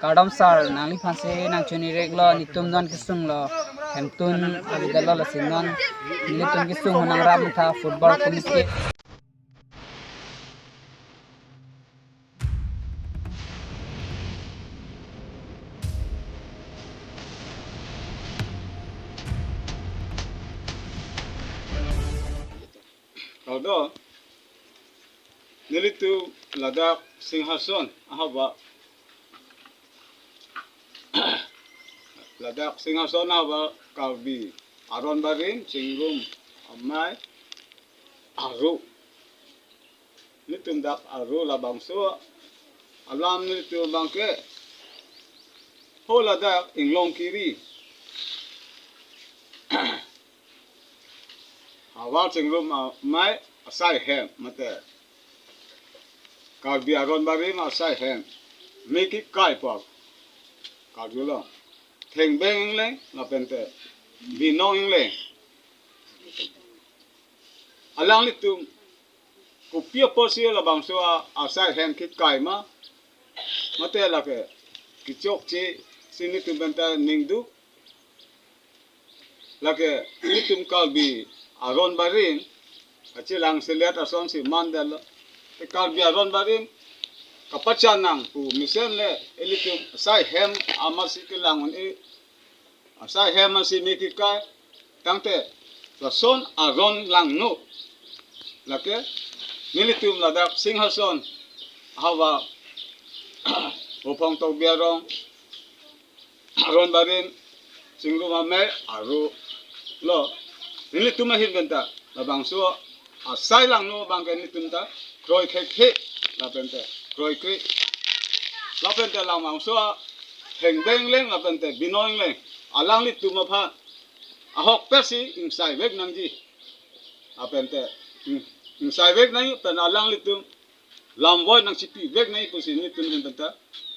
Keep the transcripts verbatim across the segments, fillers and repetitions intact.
Kardom sir, nangliphan si nangchini reklo, netum non kesung lo, hemtun abidalo, lasi non netum kesung nangrap tha football committee. Kardom, nelitum ladak Singhason ahava, ladak Singhason ahava Karbi aron barim chingrum amei aru. Netum dak aru labangso alam netum abangke ho ladak Inglongkiri havar chingrum amei asai hem mate Karbi aron barim asai hem me kekai apot karjulong Thengbeng Ingleng lapente Binong Ingleng. Alanglitum kopi apotsi labangso a-, asai hem kekai ma, mate lake kechokche si netum penta ningduk, lake netum Karbi aron barim kachelang selet asonsi mandel, te Karbi aron barim kapachanang pu mesen le ilitum asai hem amatsi kelang un-e, asai hem amatsi me kekai, tangte lason aron langno lake nelitum ladak Singhason ahava Ophong Tokbi arong aron barim chingrum amei aru lo. Nelitum ahin penta labangso asai langno abangke netum ta kroi thekthe lapente kroikre lapente labangso a Thengbeng Ingleng lapente Binong Ingleng alanglitum aphan ahokpet si ingsaivek nangji lapente ing-, ingsaivek nangji pen alanglitum lamvoi nangchipivek nangji pusi netum ahin penta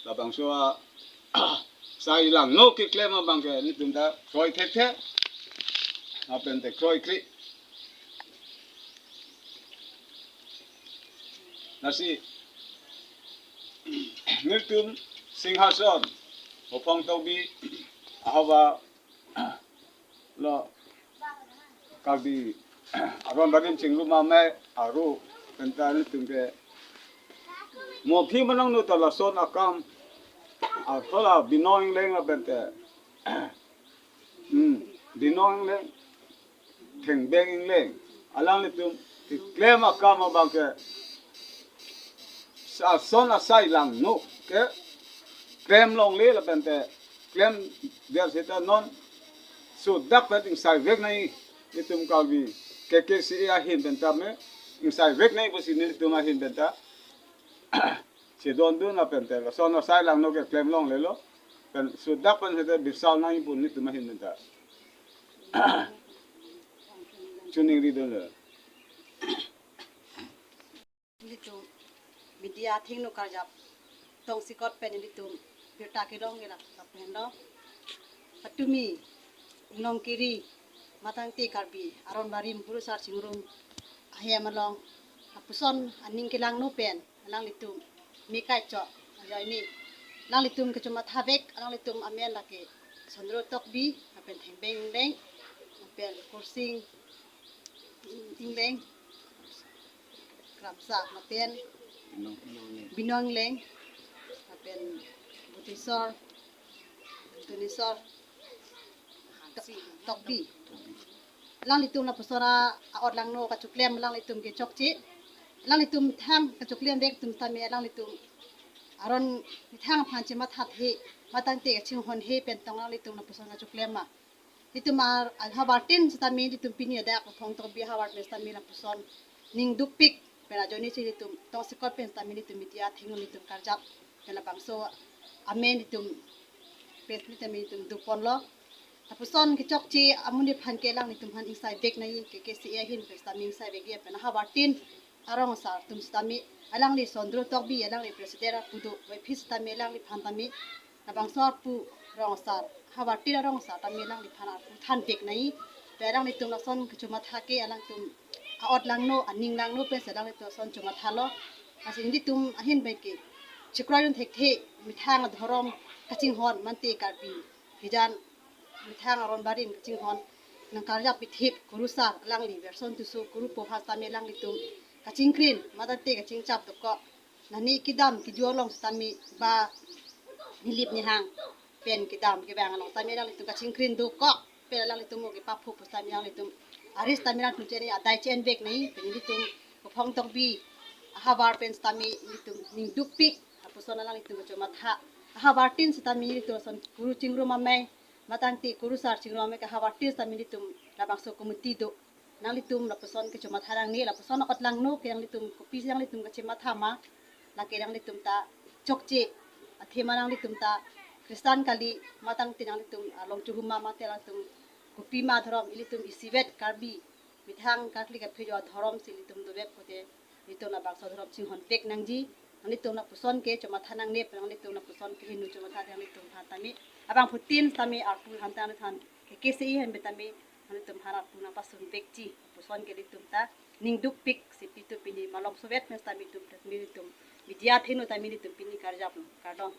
labangso a asai langno keklem abangke netum ta kroi thekthe lapente kroikre. Lasi nelitum Singhason Ophong Tokbi ahava lo Karbi aron barim chingrum amei aru penta nelitum ke mo aphi manang nu ta lason akam, ah, hala Binong Ingleng lapente, hmm, Binong Ingleng, Thengbeng Ingleng, alanglitum keklem akam abangke sa-, son asai langno ke klem longle lapente klemdet seta non sudak pen ingsaivek nangji, itum Karbi K K C A ahin penta me ingsaivek nangji pusi nelitum ahin penta chedondun lapente lason asai langno ke klem longlelo, pen sudak pen seta bisau nangji pu netum ahin penta choningridunlo. Ilitum media athengno karjap tongsekot pen ilitum birta kelong ke lapu henlo. Patumi Inglongkiri matangte Karbi aron barim kurusar chingrum ahem along lapuson aning kelangno pen alanglitum me kaichok ajoine alanglitum kechomathavek alanglitum amen lake Sondro Tokbi, lapen Thengbeng Ingleng, lapen Kursing Ingleng, Kramsa Maten, Binong Ingleng, lapen Butisor, Tunisor, Tok-, Tokbi. Alanglitum lapuson a-ot langno kachoklem alanglitum kechokche. Alanglitum thang kachoklemvek atum tame alanglitum aron methang aphan chemathathe, matangte kachinghonhe pen tong alanglitum lapuson kachoklem ma. Itum ar-, havartin setame itum pini adak Ophong Tokbi havar setame lapuson ningdukpik pen ajoine si itum tongsekot pen setame itum media athengno itum karjap pen labangso amen itum press meet tame itum doponlo. Lapuson kechokche amonit aphan ke alanglitum aphan ingsaivek nangji, K K C A ahin pen setame ingsaivekji pen havartin arong asar atum setame alangli Sondro Tokbi alangli president arpu do, wai phi setame alangliphan tame labangso arpu rong asar, havartin arong asar tame alangliphan arpu thanvek nangji. Pen alanglitum lason kechomatha ke alangtum a-ot langno, aning langno pensi alanglitum lason chomathalo. Lasi nelitum ahin pen ke chekroidun thekthe, methang adhorom kachinghon mate Karbi hijan methang aron barim kachinghon nangkarjap pithip kurusar alangli Werson Tisso kurupo aphan tame alanglitum kachingkrin mate kachingchap dokok. Nani kedam kejor along tame ba nilip nihang pen kedam kevang along tame alanglitum kachingkrin dokok. Pen alanglitum mo kepaphu pu tame alanglitum aris tame alanglitum cheni adai chen vek nai pen ilitum Kophong Tokbi ahavar pen tame ilitum ningdukpik lapuson alanglitum kachomatha. Ahavar tin tame ilitum ason kuru chingrum amei matangte kurusar chingrum amei ke ahavar tin tame ilitum labangso committee do. Nanglitum lapuson kechomatha nangne, lapuson akot langno ke nanglitum kopi si nanglitum kachematha ma, lake nanglitum ta chokche, athema nanglitum ta Christian kali, matangte nanglitum along chuhuma mate nanglitum kopi ma dhorom ilitum isivet Karbi methang Catholic aphi jo dhorom si ilitum dovet pote ilitum labangso dhorom chinghon vek nangji. Nanglitum lapuson kechomatha nangne, nanglitum lapuson kehingno chomatha nanglitum aphan tame abangphutin tame arpu aphan tame than kekesi aphan pen tame nanglitum aphan arpu nangpasun vekji. Lapuson ke ilitum ta ningdukpik si pito pini malom sovet pen tame ilitum tame ilitum media athengno tame ilitum pini karjap kardom.